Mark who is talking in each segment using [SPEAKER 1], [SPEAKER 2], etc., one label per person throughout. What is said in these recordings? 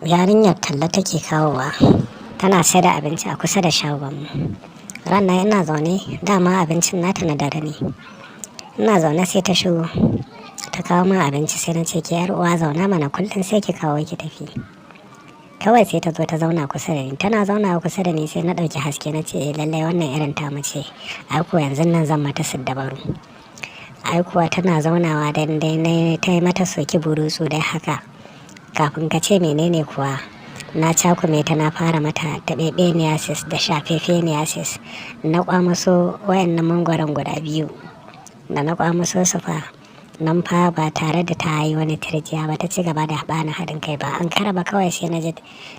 [SPEAKER 1] Yarinyar talla take kawowa, tana sai da abinci a kusa da shagonmu. Ranar ina zaune, dama abincin nata na dare ne. Ina zaune sai ta shigo ta kawo min abinci, sai na ce, "Ke 'yar uwa, zauna mana, kullum sai ki kawo ki tafi." Kawai sai ta zo ta zauna kusa da ni. Tana zaunawa kusa da ni sai na ɗauki haske, na ce, "Eh, lallai wannan irin tamu ce. Ai ko yanzun nan zan mata siddabaru." Ai kuwa tana zaunawa dan dai na ta yi mata soki burutsu dai haka. Kafin ka ce menene kuwa, na cakume ta, na fara mata taɓeɓeniyasis da shafefeniyasis. Na ƙwamuso wayannan mangwaron guda biyu. Da na ƙwamuso su fa, nan fa ba tare da ta yi wani tirjiya ba ta ci gaba da bani haɗin kai ba. Ankara ba, kawai sai na ji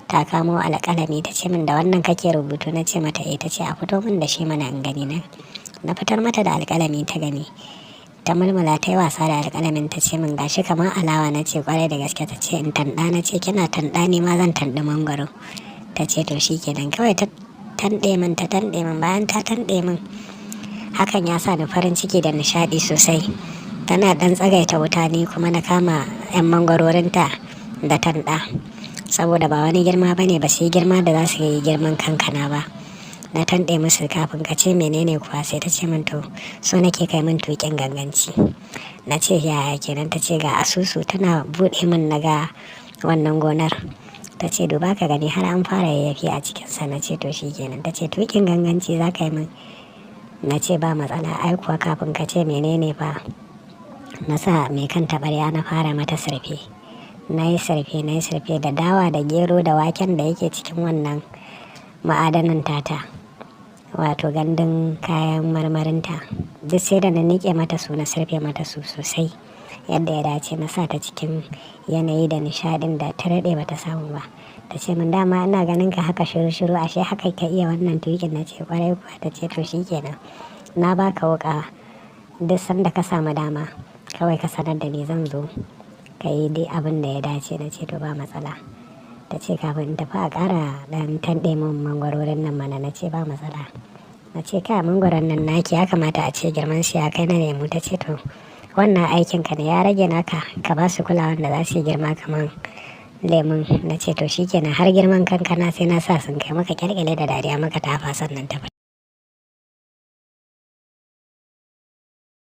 [SPEAKER 1] ta kamo alƙalami, ta ce min, "Da wannan kake rubutu?" Na ce mata eh. Ta ce a fito min da shi mana in gani nan. Na fitar mata da alƙalami ta gani. Ta mulmula, ta yi wasa da alƙalamin, ta ce min, "Gashi kamar alawa." Na ce, "Ƙwarai da gaske." Ta ce in tanɗa. Na ce, "Kina tanɗa ni ma zan tanɗi mangwaro." Ta ce to shi kenan. Kawai ta tanɗe min, ta tanɗe min. Bayan ta tanɗe min, hakan ya sa ni farin ciki da nishaɗi sosai. Tana ɗan tsagaita wuta, ni kuma na kama 'yan mangwarorinta da tanɗa. Saboda ba wani girma bane, ba su yi girma da za su yi girman kankana ba. Na tanɗe musu, kafin ka ce menene kuwa sai ta ce min, "To, so nake kai min tuƙin ganganci." Na ce, "Yaya kenan?" Ta ce ga asusu. Tana buɗe min naga wannan gonar. Ta ce, "Duba ka gani, har an fara yayyafi a cikinsa." Na ce, "To shi kenan." Ta ce tuƙin ganganci za ka yi min. Na ce ba matsala. Ai kuwa kafin ka ce menene fa, na sa mai kan taɓarya na fara mata surfe. Na yi surfe, na yi surfe da dawa da gero da waken da yake cikin wannan ma'adanan tata, wato gandun kayan marmarinta. Duk sai da na niƙe mata su, na surfe mata su sosai yadda ya dace. Na sa ta cikin yanayi da nishaɗin da ta daɗe ba ta samu ba. Ta ce min, "Dama ina ganin ka haka shiru shiru, ashe haka ka iya wannan tuƙin." Na ce, "Ƙwarai kuwa." Ta ce, "To shi kenan. Na ba ka wuƙa, duk sanda ka samu dama kawai ka sanar da ni, zan zo ka yi dai abin da ya dace." Na ce, "To, ba matsala." Ta ce kafin in tafi a ƙara ɗan tanɗe mun mangwarorin nan mana. Na ce ba matsala. Na ce, "Kai, mangwaron nan naki ya kamata a ce girman su ya kai na lemu." Ta ce, "To, wannan aikin ka ne, ya rage naka, ka ba su kulawan da za su yi girma kamar lemun." Na ce, "To shi kenan, har girman kankana sai na sa sun kai." Muka ƙyalƙyale da dariya, muka tafa, sannan ta fita.